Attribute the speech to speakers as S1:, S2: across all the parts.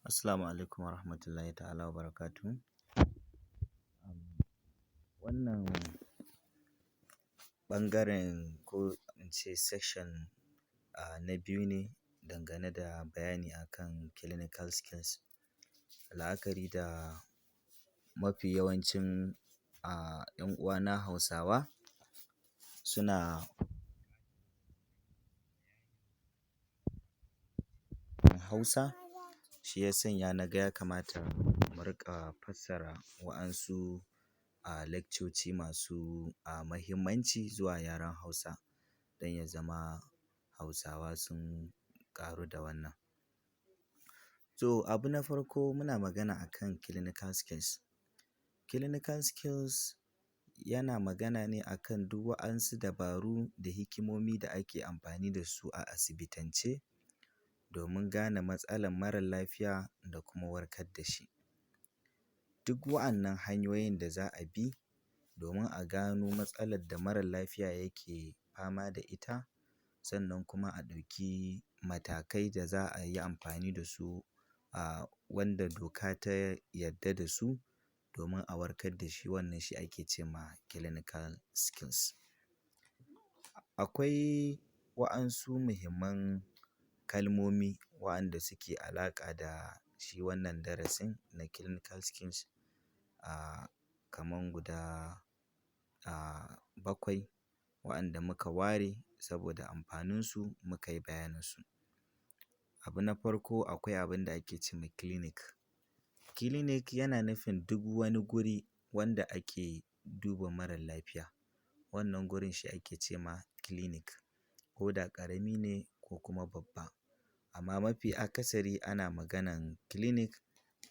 S1: Assalamu alaikum warahmatullahi ta'ala wabarakatuhu. Wannan ɓangaren, ko in ce section na biyu ne dangane da bayani akan clinical skills. La'akari da mafi yawancin ‘yan uwana Hausawa suna Hausa, shi ya sanya na ga ya kamata mu riƙa fassara wa'ansu leccoci masu mahimmanci zuwa yaren Hausa don ya zama Hausawa sun ƙaru da wannan. To, abu na farko, muna magana akan clinical skills. Clinical skills yana magana ne akan duk wa'ansu dabaru da hikimomi da ake amfani da su a asibitance domin gane matsalar mara lafiya da kuma warkar da shi. Duk wa'annan hanyoyin da za a bi domin a gano matsalar da mara lafiya yake fama da ita, sannan kuma a ɗauki matakai da za a yi amfani da su wanda doka ta yarda da su domin a warkar da shi, wannan shi ake ce ma clinical skills. Akwai wa'ansu muhimman kalmomi wa'anda suke alaƙa da shi wannan darasin na clinical skills kaman guda bakwai wa'anda muka ware saboda amfaninsu muka yi bayaninsu. Abu na farko, akwai abin da ake ce ma clinic. Clinic yana nufin duk wani guri wanda ake duba mara lafiya, wannan gurin shi ake ce ma clinic, ko da ƙarami ne ko kuma babba. Amma mafi akasari ana maganan clinic,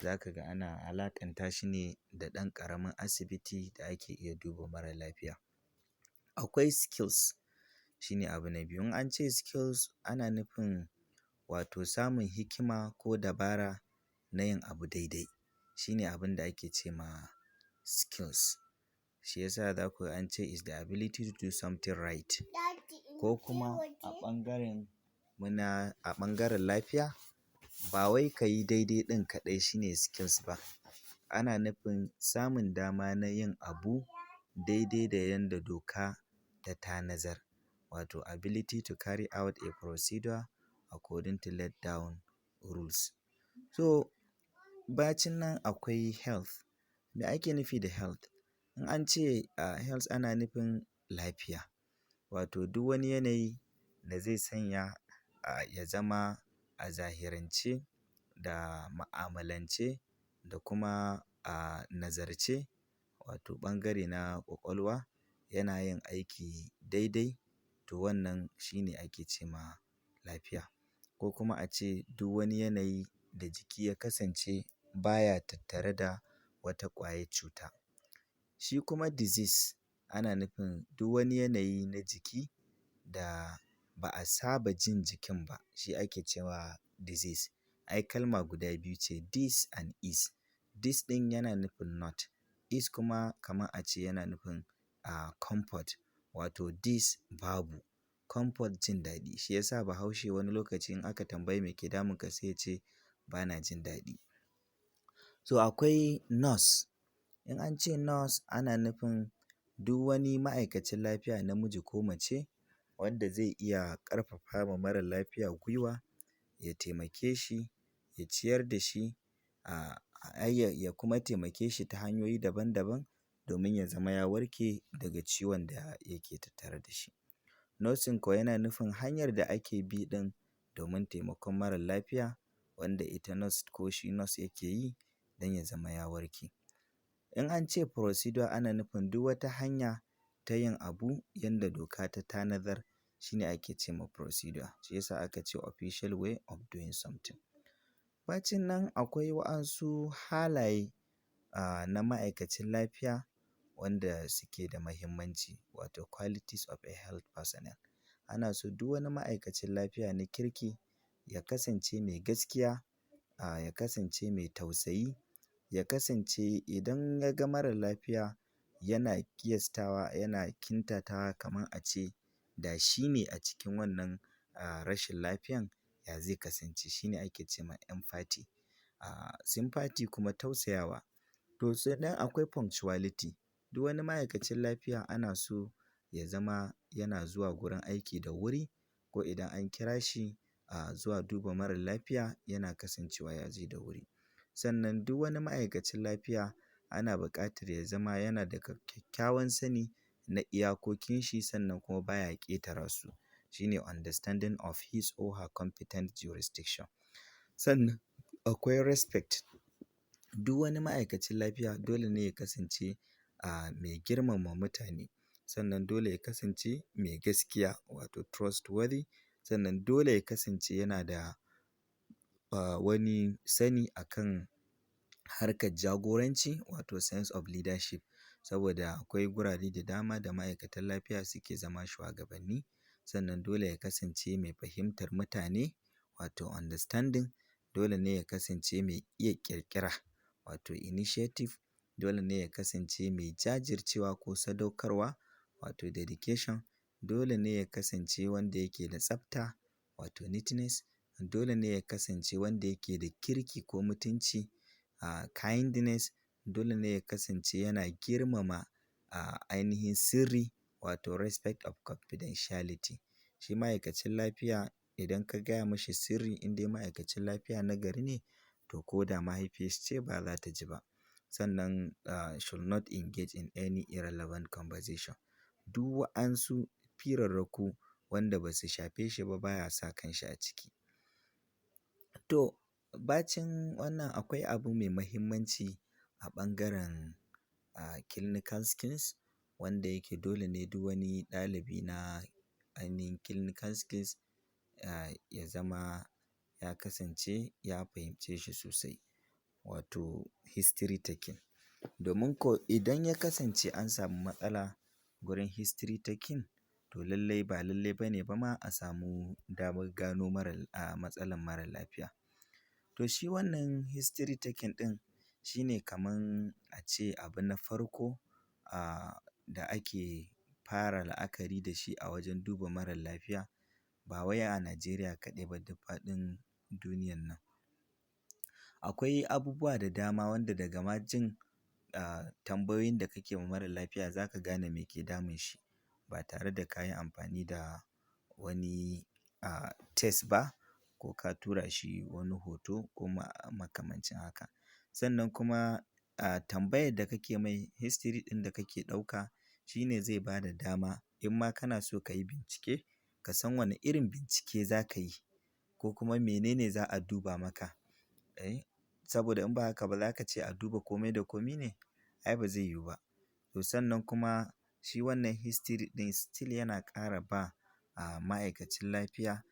S1: za ka ga ana alaƙanta shi ne da ɗan ƙaramin asibiti da ake iya duba mara lafiya. Akwai skills, shi ne abu na biyu. In an ce skills, ana nufin wato samun hikima ko dabara na yin abu daidai, shi ne abin da ake ce ma skills. Shi yasa za ku ga an ce is the ability to do something right. Ko kuma a ɓangaren muna a ɓangaren lafiya, ba wai ka yi daidai ɗin kaɗai shine skills ba. Ana nufin samun dama na yin abu daidai da yanda doka ta tanadar. Wato ability to carry out a procedure according to laid down rules. So bacin nan akwai health. Me ake nufi da health? In an ce health, ana nufin lafiya. Wato duk wani yanayi da zai sanya ya zama a zahirance da ma'amalance da kuma a nazarce, wato ɓangare na ƙwaƙwalwa yana yin aiki daidai, to wannan shine ake ce ma lafiya. Ko kuma a ce duk wani yanayi da jiki ya kasance baya tattare da wata ƙwayar cuta. Shi kuma disease ana nufin duk wani yanayi na jiki da ba a saba jin jikin ba, shi ake cewa disease. Ai kalma guda biyu ce, dis and is. Dis ɗin yana nufin not, is kuma kamar a ce yana nufin comfort. Wato dis babu, comfort jin daɗi. Shi yasa Bahaushe wani lokaci in aka tambayi me ke damunka, sai ya ce bana jin daɗi. So akwai nurse. In an ce nurse, ana nufin duk wani ma'aikacin lafiya, namiji ko mace, wanda zai iya ƙarfafa ma mara lafiya gwiwa, ya taimake shi, ya ciyar da shi, ya kuma taimake shi ta hanyoyi daban daban domin ya zama ya warke daga ciwon da yake tattare da shi. Nursing kuwa yana nufin hanyar da ake bi ɗin domin taimakon mara lafiya, wanda ita nurse ko shi nurse yake yi don ya zama ya warke. In an ce procedure, ana nufin duk wata hanya ta yin abu yanda doka ta tanadar, shi ne ake ce ma procedure. Shi yasa aka ce official way of doing something. Bacin nan akwai wa'ansu halaye na ma'aikacin lafiya wanda suke da mahimmanci, wato qualities of a health personnel. Ana so duk wani ma'aikacin lafiya na kirki ya kasance mai gaskiya, ya kasance mai tausayi, ya kasance idan ya ga mara lafiya yana ƙiyastawa, yana kintatawa kamar a ce da shi ne a cikin wannan rashin lafiyan, ya zai kasance. Shi ne ake ce ma empathy. Sympathy kuma tausayawa. To sannan akwai punctuality. Duk wani ma'aikacin lafiya ana so ya zama yana zuwa gurin aiki da wuri, ko idan an kira shi zuwa duba mara lafiya, yana kasancewa ya je da wuri. Sannan duk wani ma'aikacin lafiya ana buƙatar ya zama yana da kyakkyawan sani na iyakokin shi, sannan kuma baya ƙetara su. Shine understanding of his or her competent jurisdiction. Sannan akwai respect. Duk wani ma'aikacin lafiya dole ne ya kasance mai girmama mutane. Sannan dole ya kasance mai gaskiya, wato trustworthy. Sannan dole ya kasance yana da wani sani akan harkar jagoranci, wato sense of leadership. Saboda akwai gurare da dama da ma'aikatan lafiya suke zama shuwagabanni. Sannan dole ya kasance mai fahimtar mutane, wato understanding. Dole ne ya kasance mai iya ƙirƙira, wato initiative. Dole ne ya kasance mai jajircewa ko sadaukarwa, wato dedication. Dole ne ya kasance wanda yake da tsafta, wato neatness. Dole ne ya kasance wanda yake da kirki ko mutunci, kindness. Dole ne ya kasance yana girmama ainihin sirri, wato respect of confidentiality. Shi ma'aikacin lafiya, idan ka gaya mashi sirri, in dai ma'aikacin lafiya na gari ne, to ko da mahaifiyarshi ce ba za ta ji ba. Sannan should not engage in any irrelevant conversation. Duk wa'ansu firarraku wanda ba su shafe shi ba, baya sa kanshi a ciki. To, bacin wannan, akwai abu mai mahimmanci a ɓangaren clinical skills wanda yake dole ne duk wani ɗalibi na ainihin clinical skills ya zama ya kasance ya fahimce shi sosai, wato history taking. Domin ko idan ya kasance an samu matsala gurin history taking, to lallai ba lallai ba ne ba ma a samu damar gano matsalar mara lafiya. To shi wannan history taking ɗin shine kaman a ce abu na farko da ake fara la'akari da shi a wajen duba mara lafiya, ba wai a Najeriya kaɗai ba, duk faɗin duniyan nan. Akwai abubuwa da dama wanda daga ma jin tambayoyin da kake ma mara lafiya, za ka gane me ke damun shi ba tare da ka yi amfani da wani test ba, ko ka tura shi wani hoto ko makamancin haka. Sannan kuma tambayar da kake mai, history ɗin da kake ɗauka, shine zai ba da dama in ma kana so ka yi bincike, ka san wane irin bincike za ka yi ko kuma menene za a duba maka. Saboda in ba haka ba, za ka ce a duba kome da komi ne? Ai ba zai yiwu ba. To sannan kuma shi wannan history ɗin still yana ƙara ba ma'aikacin lafiya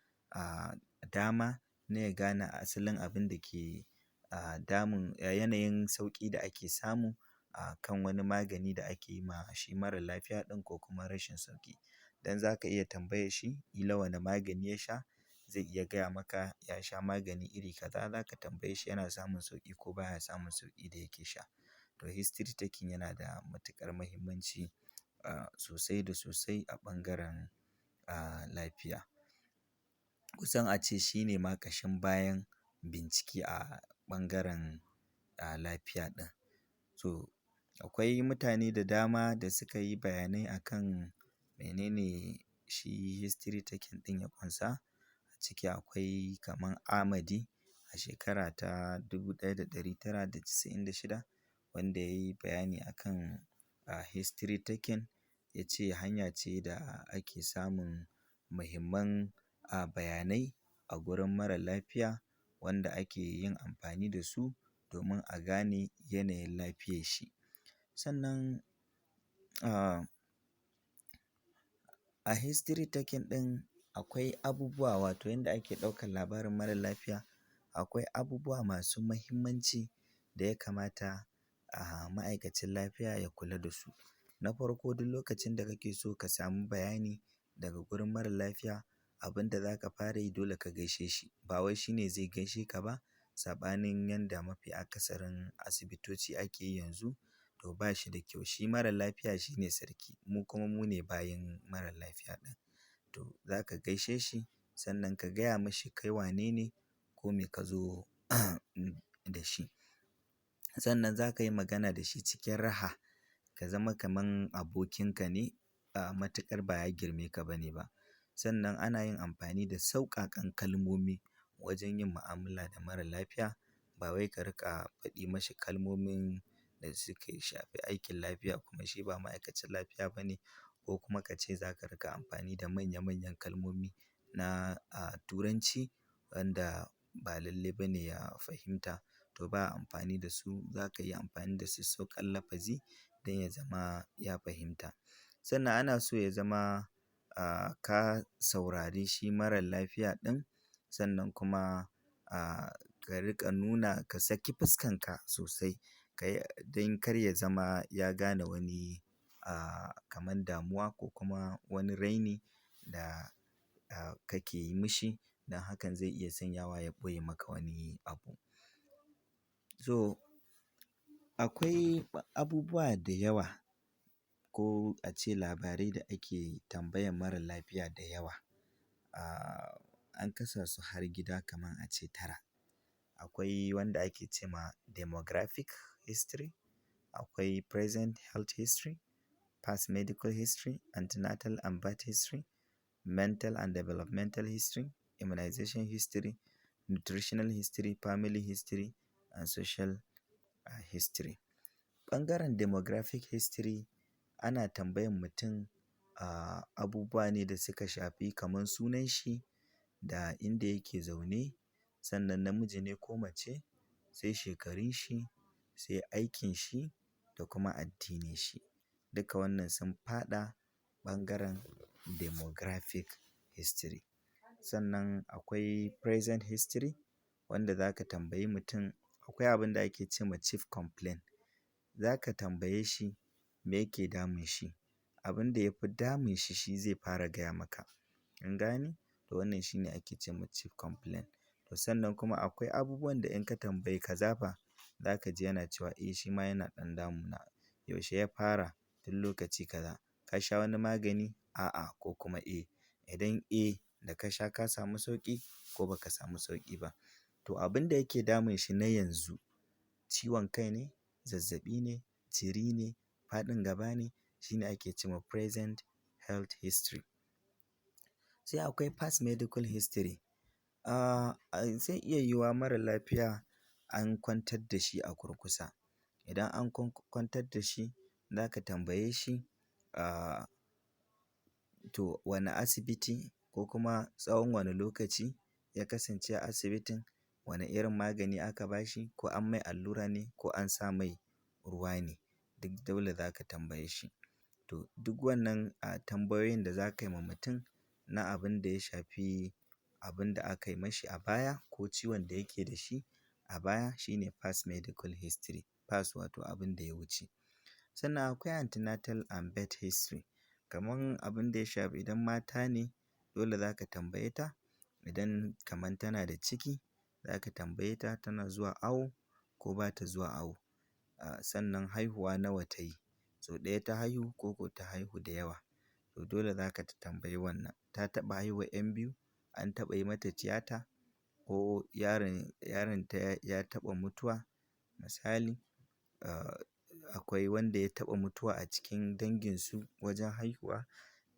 S1: dama na ya gane asalin abin da ke damun, yanayin sauƙi da ake samu a kan wani magani da ake yi ma shi mara lafiya ɗin, ko kuma rashin sauƙi. Dan za ka iya tambayar shi ƙila wane magani ya sha, zai iya gaya maka ya sha magani iri kaza. Za ka tambaye shi yana samun sauƙi ko baya samun sauƙi da yake sha. To history taking yana da matuƙar muhimmanci sosai da sosai a ɓangaren lafiya. Kusan a ce shine ma ƙashin bayan bincike a ɓangaren lafiya ɗin. So akwai mutane da dama da suka yi bayanai akan menene shi history taking ɗin ya ƙunsa. A ciki akwai kamar Amadi a shekara ta 1996, wanda ya yi bayani akan history taking. Ya ce hanya ce da ake samun muhimman bayanai a gurin mara lafiya wanda ake yin amfani da su domin a gane yanayin lafiyar shi. Sannan a history taking ɗin akwai abubuwa, wato yanda ake ɗaukan labarin mara lafiya, akwai abubuwa masu muhimmanci da ya kamata ma'aikacin lafiya ya kula da su. Na farko, duk lokacin da kake so ka samu bayani daga gurin mara lafiya, abin da za ka fara yi, dole ka gaishe shi. Ba wai shi ne zai gaishe ka ba, saɓanin yanda mafi akasarin asibitoci ake yi yanzu, to ba shi da kyau. Shi mara lafiya shine sarki, mu kuma mu ne bayin mara lafiya ɗin. To za ka gaishe shi, sannan ka gaya mashi kai wanene ko me ka zo da shi. Sannan za ka yi magana da shi cikin raha, ka zama kaman abokinka ne, matuƙar ba ya girme ka ba ne ba. Sannan ana yin amfani da sauƙaƙan kalmomi wajen yin mu'amala da mara lafiya, ba wai ka riƙa faɗi mashi kalmomin da suka shafi aikin lafiya kuma shi ba ma'aikacin lafiya ba ne, ko kuma ka ce za ka riƙa amfani da manya-manyan kalmomi na Turanci wanda ba lallai ba ne ya fahimta. To ba a amfani da su, za ka yi amfani da sassauƙan lafazi don ya zama ya fahimta. Sannan ana so ya zama ka saurari shi mara lafiya ɗin, sannan kuma ka riƙa nuna ka saki fuskanka sosai don kar ya zama ya gane wani kaman damuwa ko kuma wani raini da kake yi mishi, don hakan zai iya sanyawa ya ɓoye maka wani abu. So akwai abubuwa da yawa ko a ce labarai da ake tambayan mara lafiya da yawa. An kasa su har gida kaman a ce 9. Akwai wanda ake ce ma demographic history, akwai present health history, past medical history, antenatal and birth history, mental and developmental history, immunization history, nutritional history, family history and social history. Ɓangaren demographic history ana tambayan mutum abubuwa ne da suka shafi kaman sunan shi da inda yake zaune, sannan namiji ne ko mace, sai shekarun shi, sai aikin shi da kuma addinin shi. Duka wannan sun faɗa ɓangaren demographic history. Sannan akwai present history wanda za ka tambayi mutum, akwai abin da ake ce ma chief complaint. Za ka tambaye shi me yake damun shi, abin da ya fi damun shi, shi zai fara gaya maka. Kun gane? To wannan shi ne ake ce ma chief complaint. To sannan kuma akwai abubuwan da in ka tambayi kaza fa, za ka ji yana cewa eh, shi ma yana ɗan damuna. Yaushe ya fara? Tun lokaci kaza. Ka sha wani magani? A'a ko kuma eh. Idan eh, da ka sha ka samu sauƙi ko baka samu sauƙi ba. To abin da yake damun shi na yanzu, ciwon kai ne, zazzaɓi ne, jiri ne, faɗin gaba ne, shi ne ake ce ma present health history. Sai akwai past medical history. Zai iya yiwuwa mara lafiya an kwantar da shi a kurkusa. Idan an kwantar da shi, za ka tambaye shi to wane asibiti ko kuma tsawon wane lokaci ya kasance a asibitin, wane irin magani aka ba shi, ko an mai allura ne ko an sa mai ruwa ne. Duk dole za ka tambaye shi. To duk wannan tambayoyin da za ka yi ma mutum na abin da ya shafi abin da aka yi mashi a baya ko ciwon da yake da shi a baya shine past medical history. Past wato abin da ya wuce. Sannan akwai antenatal and birth history. Kaman abin da ya shafi idan mata ne, dole za ka tambaye ta idan kaman tana da ciki, za ka tambaye ta tana zuwa awo ko ba ta zuwa awo. Sannan haihuwa nawa ta yi, sau ɗaya ta haihu ko ko ta haihu da yawa. To dole za ka tambayi wannan. Ta taɓa haihuwar 'yan biyu, an taɓa yi mata tiyata ko yaron ta ya taɓa mutuwa. Misali, akwai wanda ya taɓa mutuwa a cikin danginsu wajen haihuwa.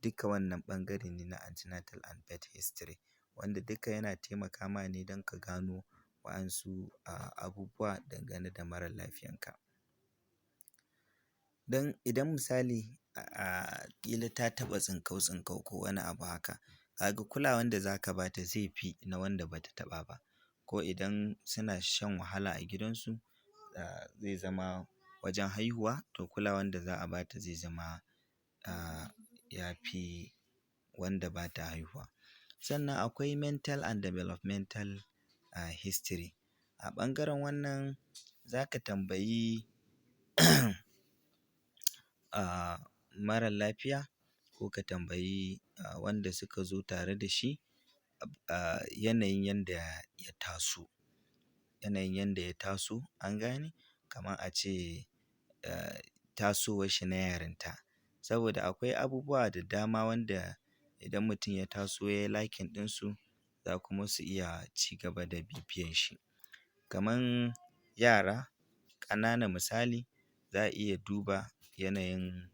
S1: Duka wannan ɓangare ne na antenatal and birth history wanda duka yana taimaka ma ne don ka gano wa'ansu abubuwa dangane da mara lafiyanka. Don idan misali ƙila ta taɓa tsinkau-tsinkau ko wani abu haka, kaga kulawan da za ka ba ta zai fi na wanda ba ta taɓa ba. Ko idan suna shan wahala a gidansu, zai zama wajen haihuwa, to kulawan da za a ba ta zai zama ya fi wanda ba ta haihuwa. Sannan akwai mental and developmental history. A ɓangaren wannan za ka tambayi mara lafiya ko ka tambayi wanda suka zo tare da shi yanayin yanda ya taso. Yanayin yanda ya taso, an gane? Kaman a ce tasowar shi na yarinta. Saboda akwai abubuwa da dama wanda idan mutum ya taso ya yi lacking ɗinsu, za kuma su iya ci gaba da bibiyan shi. Kaman yara ƙanana misali, za a iya duba yanayin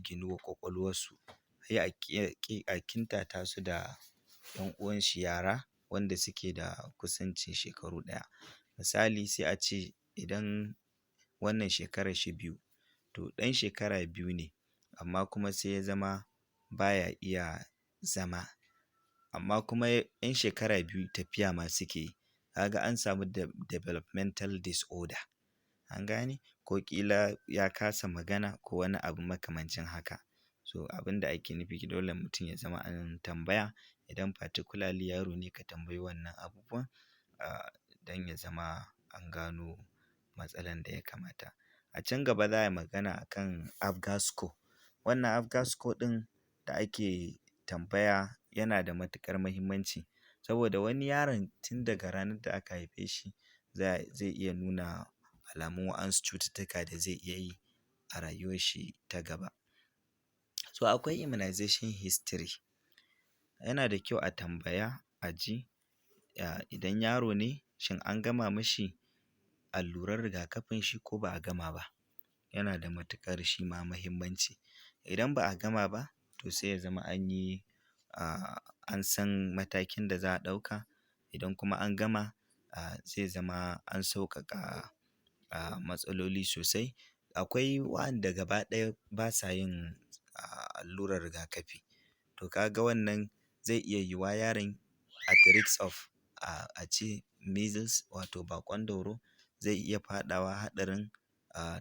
S1: ginuwar ƙwaƙwalwarsu, sai a kintata su da ‘yan uwanshi yara wanda suke da kusancin shekaru ɗaya. Misali, sai a ce idan wannan shekaran shi 2, to ɗan shekara 2 ne, amma kuma sai ya zama baya iya zama, amma kuma ‘yan shekara 2 tafiya ma suke yi, ka ga an samu developmental disorder, an gane, ko ƙila ya kasa magana ko wani abu makamancin haka. So abin da ake nufi, dole mutum ya zama an tambaya, idan particularly yaro ne, ka tambayi wannan abubuwan don ya zama an gano matsalan da ya kamata. A can gaba za a yi magana akan APGAR score. Wannan APGAR score ɗin da ake tambaya yana da matuƙar muhimmanci, saboda wani yaron tun daga ranar da aka haife shi zai iya nuna alamun wa'ansu cututtuka da zai iya yi a rayuwar shi ta gaba. So akwai immunization history, yana da kyau a tambaya a ji, idan yaro ne, shin an gama mishi alluran rigakafin shi ko ba a gama ba? Yana da matuƙar shi ma muhimmanci. Idan ba a gama ba, to sai ya zama an yi an san matakin da za a ɗauka. Idan kuma an gama, zai zama an sauƙaƙa matsaloli sosai. Akwai wa'anda gaba ɗaya ba sa yin allurar rigakafi, to ka ga wannan zai iya yiwuwa yaron at risk of a ce measles, wato baƙon dauro, zai iya faɗawa haɗarin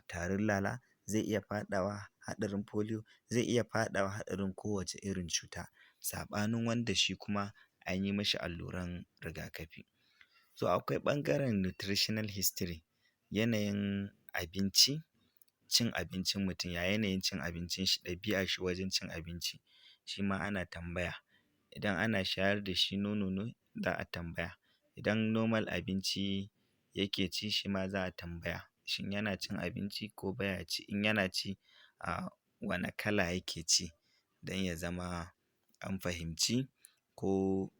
S1: tarin lala, zai iya faɗawa haɗarin polio, zai iya faɗawa haɗarin kowace irin cuta, saɓanin wanda shi kuma an yi mishi alluran rigakafi. So akwai ɓangaren nutritional history, yanayin abinci, cin abincin mutum, ya yanayin cin abincin shi, ɗabi'ar shi wajen cin abinci, shi ma ana tambaya. Idan ana shayar da shi nono ne, za a tambaya. Idan normal abinci yake ci, shi ma za a tambaya. Shin yana cin abinci ko baya ci? In yana ci, wane kala yake ci? Don ya zama an fahimci ko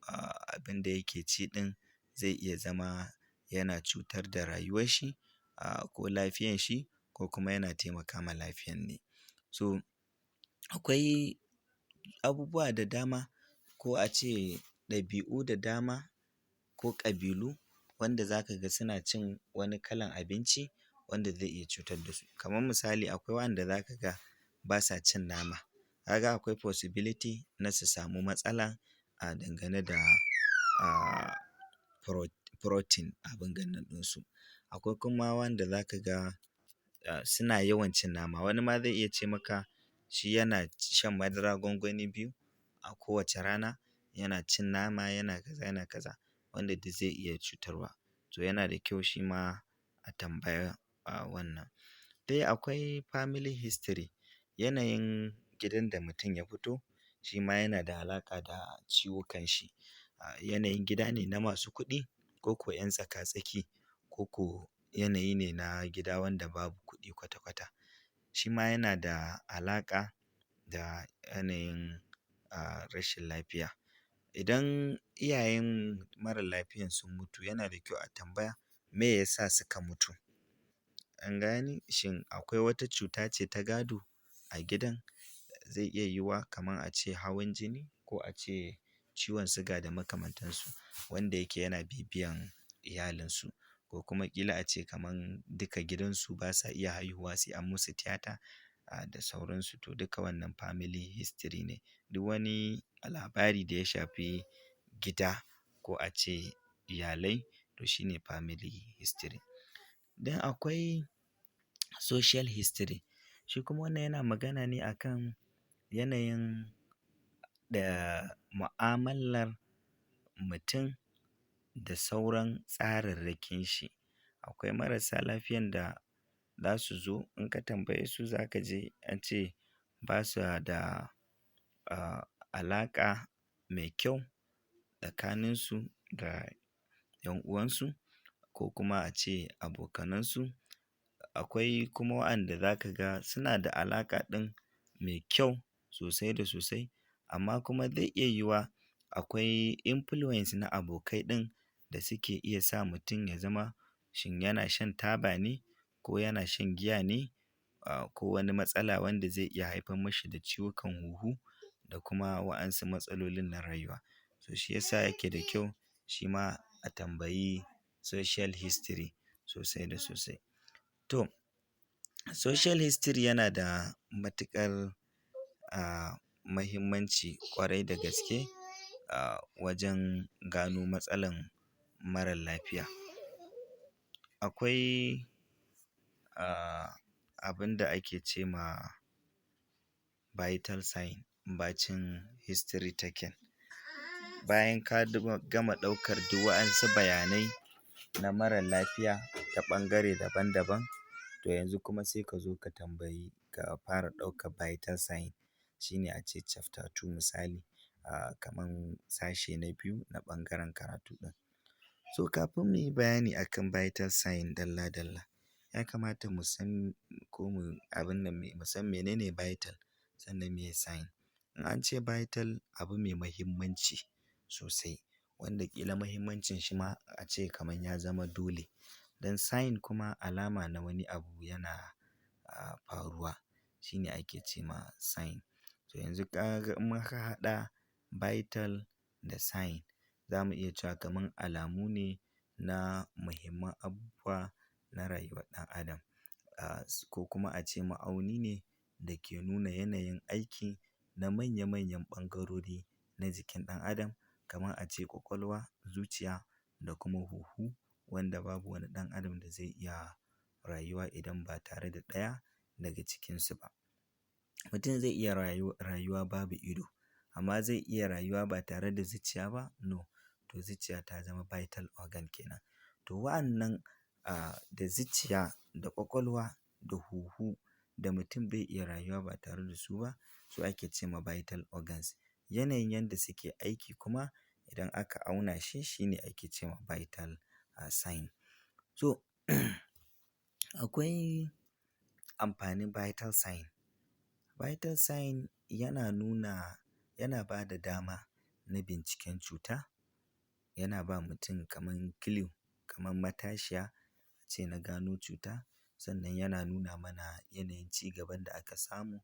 S1: abin da yake ci ɗin zai iya zama yana cutar da rayuwar shi ko lafiyan shi, ko kuma yana taimaka ma lafiyan ne. So akwai abubuwa da dama, ko a ce ɗabi'u da dama, ko ƙabilu wanda za ka ga suna cin wani kalan abinci wanda zai iya cutar da su. Kamar misali, akwai wa'anda za ka ga ba sa cin nama, ka ga akwai possibility na su samu matsala a dangane da protein abin gannan ɗinsu. Akwai kuma wanda za ka ga suna yawan cin nama, wani ma zai iya ce maka shi yana shan madara gwangwani 2 a kowace rana, yana cin nama, yana kaza, yana kaza, wanda duk zai iya cutarwa. To yana da kyau shi ma a tambaya wannan. Dai akwai family history, yanayin gidan da mutum ya fito, shi ma yana da alaƙa da ciwukan shi. Yanayin gida ne na masu kuɗi, ko ko 'yan tsaka-tsaki, ko ko yanayi ne na gida wanda babu kuɗi kwata-kwata, shi ma yana da alaƙa da yanayin rashin lafiya. Idan iyayen mara lafiyan sun mutu, yana da kyau a tambaya me yasa suka mutu, an gane? Shin akwai wata cuta ce ta gado a gidan? Zai iya yiwuwa kamar a ce hawan jini, ko a ce ciwon suga da makamantansu, wanda yake yana bibiyan iyalinsu, ko kuma ƙila a ce kaman duka gidansu ba sa iya haihuwa sai an musu tiyata da sauransu. To duka wannan family history ne, duk wani labari da ya shafi gida ko a ce iyalai, to shine family history. Then akwai social history, shi kuma wannan yana magana ne akan yanayin da mu'amalar mutum da sauran tsararrakin shi. Akwai marasa lafiyan da za su zo, in ka tambaye su, za ka ji an ce ba sa da alaƙa mai kyau tsakaninsu da ‘yan uwansu, ko kuma a ce abokanansu. Akwai kuma wa'anda za ka ga suna da alaƙa ɗin mai kyau sosai da sosai, amma kuma zai iya yiwuwa akwai influence na abokai ɗin da suke iya sa mutum ya zama Shin yana shan taba ne ko yana shan giya ne, ko wani matsala wanda zai iya haifar mishi da ciwukan huhu da kuma wa'ansu matsalolin na rayuwa. So shi yasa yake da kyau shi ma a tambayi social history sosai da sosai. To, social history yana da matuƙar mahimmanci ƙwarai da gaske wajen gano matsalan mara lafiya. Akwai abin da ake ce ma vital sign bacin history taking. Bayan ka gama ɗaukar duk wa'ansu bayanai na mara lafiya ta ɓangare daban daban, to yanzu kuma sai ka zo ka tambayi, ka fara ɗaukar vital sign, shi ne a ce chapter 2 misali, kaman sashe na biyu na ɓangaren karatu ɗin. So kafin mu yi bayani akan vital sign dalla dalla, ya kamata mu san ko mu abin nan, mu san menene vital, sannan meye sign. In an ce vital, abu mai mahimmanci sosai, wanda ƙila mahimmancin shi ma a ce kaman ya zama dole. Then sign kuma alama na wani abu yana faruwa, shi ne ake ce ma sign. To, yanzu ka ga in muka haɗa vital da sign, za mu iya cewa kaman alamu ne na muhimman abubuwa na rayuwar ɗan adam, ko kuma a ce ma'auni ne da ke nuna yanayin aiki na manya manyan ɓangarori na jikin ɗan adam, kamar a ce ƙwaƙwalwa, zuciya da kuma huhu, wanda babu wani ɗan adam da zai iya rayuwa idan ba tare da ɗaya daga cikinsu ba. Mutum zai iya rayuwa babu ido, amma zai iya rayuwa ba tare da zuciya ba? No. To, zuciya ta zama vital organ kenan. To, wa'annan da zuciya da ƙwaƙwalwa da huhu da mutum bai iya rayuwa ba tare da su ba, su ake ce ma vital organs. Yanayin yanda suke aiki kuma idan aka auna shi, shi ne ake ce ma vital sign. So akwai amfanin vital sign. Vital sign yana nuna, yana ba da dama na binciken cuta, yana ba mutum kaman clue, kaman matashiya ce na gano cuta, sannan yana nuna mana yanayin cigaban da aka samu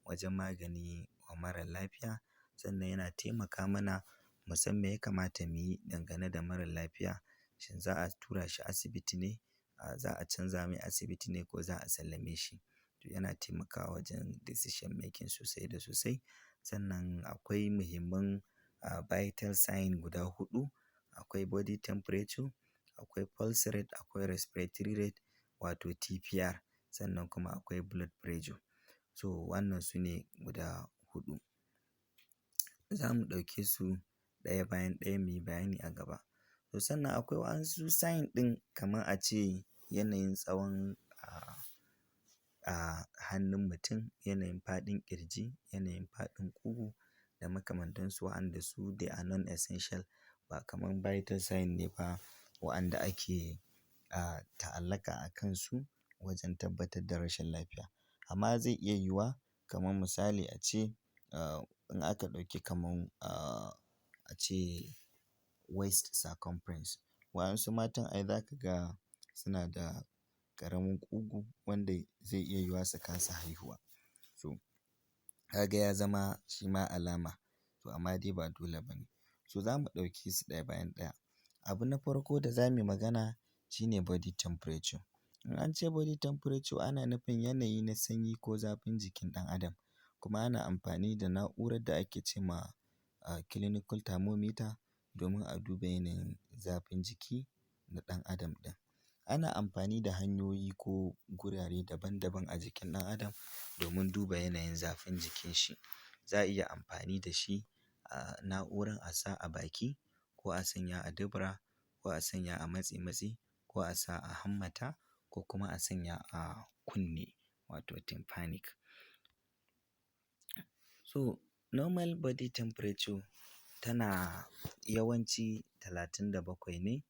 S1: wajen magani wa mara lafiya, sannan yana taimaka mana mu san me ya kamata mu yi dangane da mara lafiya. Shin za a tura shi asibiti ne, za a canza mai asibiti ne, ko za a sallame shi? To, yana taimakawa wajen decision making sosai da sosai. Sannan akwai muhimman vital sign guda huɗu: akwai body temperature, akwai pulse rate, akwai respiratory rate wato TPR, sannan kuma akwai blood pressure. So wannan su ne guda huɗu. Za mu ɗauke su ɗaya bayan ɗaya mu yi bayani a gaba. To, sannan akwai wa'ansu sign ɗin, kamar a ce yanayin tsawon hannun mutum, yanayin faɗin ƙirji, yanayin faɗin ƙugu da makamantansu, wa'anda su they are non essential, ba kamar vital sign ne ba wa'anda ake ta'allaka a kansu wajen tabbatar da rashin lafiya. Amma zai iya yiwuwa, kamar misali a ce in aka ɗauki kamar a ce waist circumference, wa'ansu matan ai za ka ga suna da ƙaramin ƙugu wanda zai iya yiwuwa su kasa haihuwa. So ka ga ya zama shi ma alama, to amma dai ba dole ba ne. So za mu ɗauke su ɗaya bayan ɗaya. Abu na farko da za mu yi magana shine body temperature. In an ce body temperature, ana nufin yanayi na sanyi ko zafin jikin ɗan adam. Kuma ana amfani da na'urar da ake ce ma clinical thermometer domin a duba yanayin zafin jiki na ɗan adam ɗin. Ana amfani da hanyoyi ko gurare daban daban a jikin ɗan adam domin duba yanayin zafin jikin shi. Za a iya amfani da shi na'urar a sa a baki, ko a sanya a dubura, ko a sanya a matse-matse, ko a sa a hammata, ko kuma a sanya a kunne, wato tympanic. So normal body temperature tana yawanci 37 ne,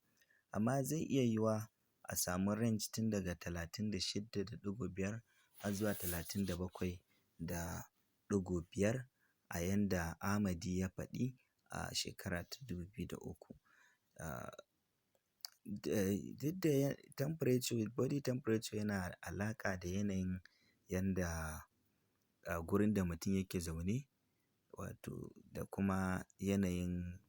S1: amma zai iya yiwuwa a samu range tun daga 36.5 har zuwa 37.5, a yanda Ahmadi ya faɗi a shekara ta 2003. Duk da temperature, body temperature yana alaƙa da yanayin yanda gurin da mutum yake zaune, wato da kuma yanayin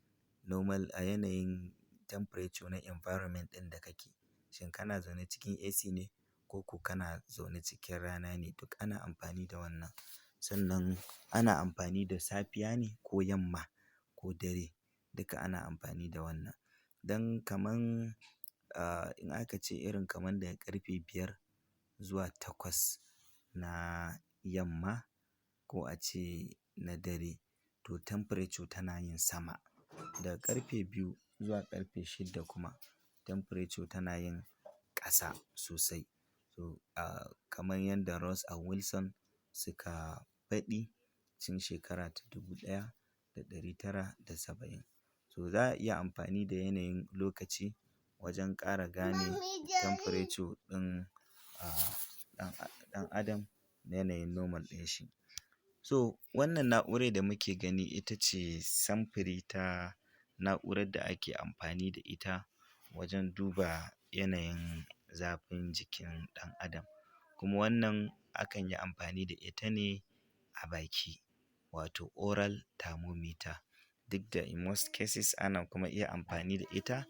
S1: normal, a yanayin temperature na environment ɗin da kake. Shin kana zaune cikin AC ne ko ko kana zaune cikin rana ne? Duk ana amfani da wannan. Sannan ana amfani da safiya ne ko yamma ko dare, duka ana amfani da wannan. Don kaman in aka ce irin kaman daga ƙarfe 5 zuwa 8 na yamma ko a ce na dare, to temperature tana yin sama. Daga ƙarfe 2 zuwa ƙarfe 6 kuma temperature tana yin ƙasa sosai. So kamar yadda Ross and Wilson suka faɗi tun shekara ta 1970. So za a iya amfani da yanayin lokaci wajen ƙara gane temperature ɗin ɗan adam da yanayin normal ɗin shi. So wannan na'urar da muke gani ita ce samfuri ta na'urar da ake amfani da ita wajen duba yanayin zafin jikin ɗan adam. Kuma wannan akan yi amfani da ita ne a baki, wato oral thermometer. Duk da in most cases ana kuma iya amfani da ita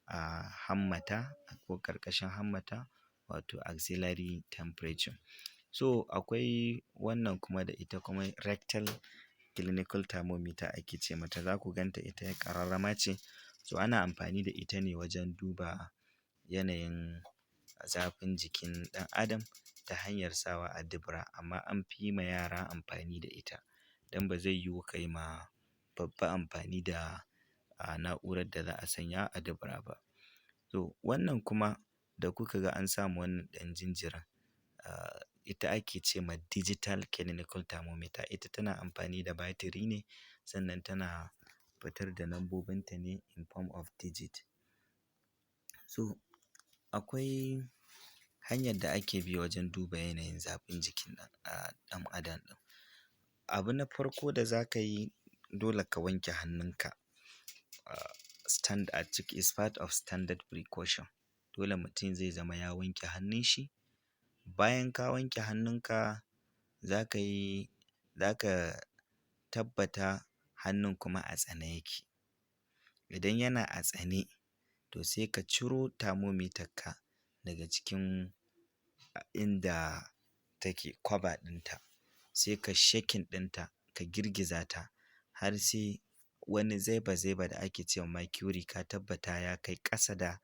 S1: a hammata ko ƙarƙashin hammata, wato axillary temperature. So akwai wannan kuma da ita kuma rectal clinical thermometer ake ce mata. Za ku ganta ita 'yar ƙararrama ce. So ana amfani da ita ne wajen duba yanayin zafin jikin ɗan adam ta hanyar sawa a dubura, amma an fi yi ma yara amfani da ita don ba zai yiwu ka yi ma babba amfani da na'urar da za a sanya a dubura ba. To wannan kuma da kuka ga an sa ma wannan ɗan jinjirin, ita ake ce ma digital clinical thermometer. Ita tana amfani da batiri ne, sannan tana fitar da lambobinta ne in form of digit. So akwai hanyar da ake bi wajen duba yanayin zafin jikin ɗan adam ɗin. Abu na farko da za ka yi, dole ka wanke hannunka. Stand a ciki is part of standard precaution. Dole mutum zai zama ya wanke hannun shi. Bayan ka wanke hannunka, za ka tabbata hannun kuma a tsane yake. Idan yana a tsane, to sai ka ciro thermometer ka daga cikin inda take cover ɗinta, sai ka shaking ɗinta, ka girgiza ta har sai wani zaiba-zaiba da ake ce ma mercury ka tabbata ya kai ƙasa da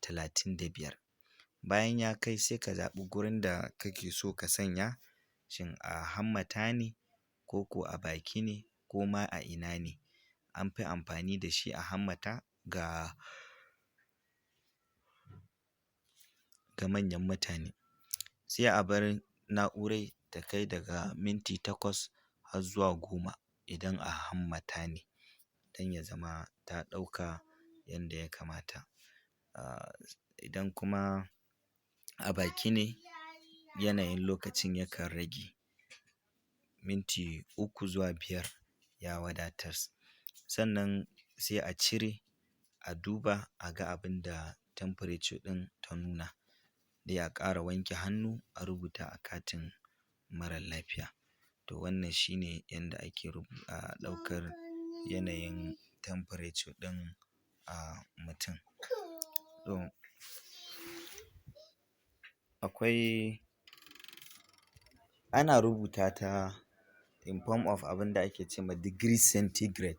S1: 35. Bayan ya kai, sai ka zaɓi gurin da kake so ka sanya, shin a hammata ne ko ko a baki ne ko ma a ina ne. An fi amfani da shi a hammata ga manyan mutane. Sai a bar na'urai ta kai daga minti 8 har zuwa 10 idan a hammata ne, don ya zama ta ɗauka yanda ya kamata. Idan kuma a baki ne, yanayin lokacin yakan rage, minti 3 zuwa 5 ya wadatar. Sannan sai a cire, a duba a ga abin da temperature ɗin ta nuna. Sai a ƙara wanke hannu, a rubuta a katin mara lafiya. To wannan shine yanda ake ɗaukar yanayin temperature ɗin mutum. To akwai, ana rubuta ta in form of abin da ake ce ma degree centigrade.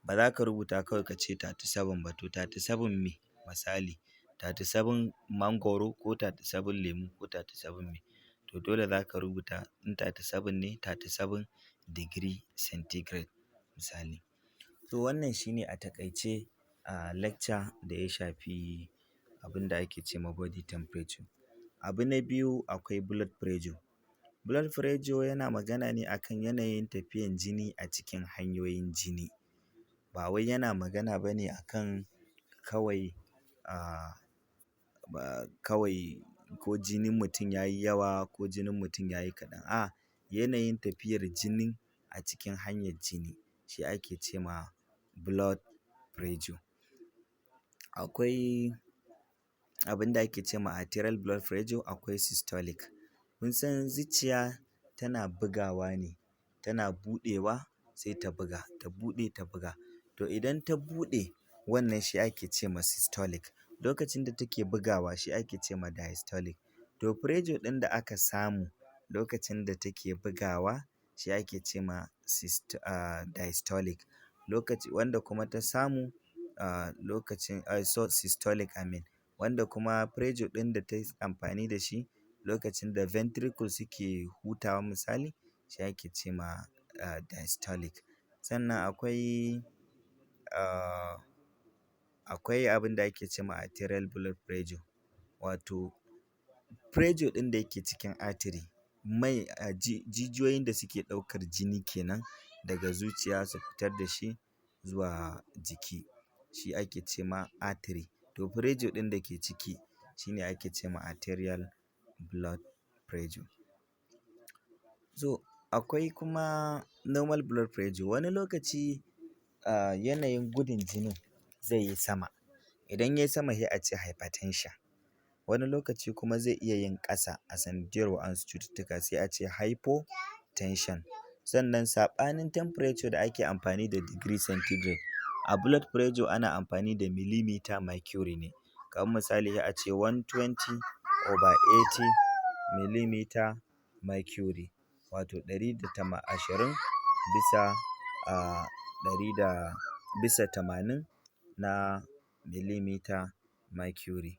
S1: Ba za ka rubuta kawai ka ce 37 ba, to 37 me? Misali 37 mangwaro ko 37 lemu ko 37 me? To dole za ka rubuta in 37 ne, 37 degree centigrade misali. To wannan shine a taƙaice a lecture da ya shafi abin da ake ce ma body temperature. Abu na biyu, akwai blood pressure. Blood pressure yana magana ne akan yanayin tafiyan jini a cikin hanyoyin jini. Ba wai yana magana ba ne akan kawai ko jinin mutum ya yi yawa ko jinin mutum ya yi kaɗan. A'a, yanayin tafiyar jini a cikin hanyar jini shi ake ce ma blood pressure. Akwai abin da ake ce ma arterial blood pressure, akwai systolic. Kun san zuciya tana bugawa ne, tana buɗewa sai ta buga, ta buɗe ta buga. To idan ta buɗe, wannan shi ake ce ma systolic. Lokacin da take bugawa shi ake ce ma diastolic. To pressure ɗin da aka samu lokacin da take bugawa shi ake ce ma diastolic. Lokaci wanda kuma ta samu lokacin so systolic, I mean, wanda kuma pressure ɗin da ta yi amfani da shi lokacin da ventricle suke hutawa misali, shi ake ce ma diastolic. Sannan akwai abin da ake ce ma arterial blood pressure, wato pressure ɗin da yake cikin artery, mai jijiyoyin da suke ɗaukar jini kenan daga zuciya su fitar da shi zuwa jiki, shi ake ce ma artery. To pressure ɗin da ke ciki shine ake ce ma arterial blood pressure. So akwai kuma normal blood pressure. Wani lokaci yanayin gudun jinin zai yi sama. Idan ya yi sama sai a ce hypertension. Wani lokaci kuma zai iya yin ƙasa a sanadiyar wa'ansu cututtuka, sai a ce hypotension. Sannan saɓanin temperature da ake amfani da degree centigrade, a blood pressure ana amfani da millimeter mercury ne. Kamar misali sai a ce 120/80 millimeter mercury, wato 120 bisa ɗari da bisa 80 na millimeter mercury.